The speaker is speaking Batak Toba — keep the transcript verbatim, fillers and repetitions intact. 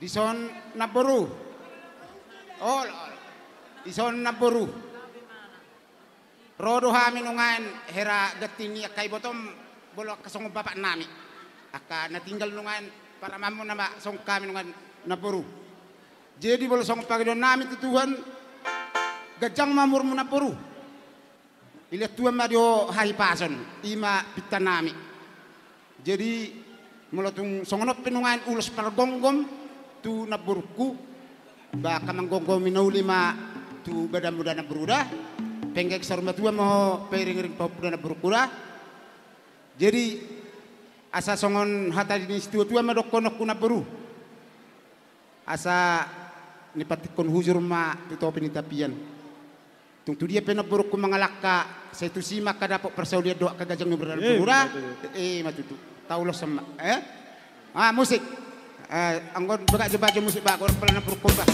Dison namboru. Ol, ol. Dison namboru. Ro do hami nuaeng hera ganti ni angka ibotom, molo angka songon bapak nami. Angka na tinggal nuaeng paramanmu nama songon hami nuaeng namboru. Jadi molo songon pangidoan nami tu Tuhan, ganjang ma umurmu namboru. Dilehon Tuhan ma di ho hahipason, i ma pinta nami. Jadi molo tung songon on pe nuaeng ulos pargomgom tu namborungku, ba angka manggomgomi na uli ma tu badanmu da namboru da. Penggaek saur matua ma ho pairingiring pahompu da namborungku da. Jadi asa songon hata ni situatua ma dohononku namboru. Asa nipantikkon hujur ma tu topi ni tapian. Tung tu dia pe namborungku mangalangka, sai tusi ma angka dapot parsaulian dohot angka ganjang ni umur da namboru da. Eh, betul. Eh, ma tutu. Tauloshon ma. Eh? Ah, musik. Eh, anggo bagak jo bajo musik ba, godang pala namborungku ba.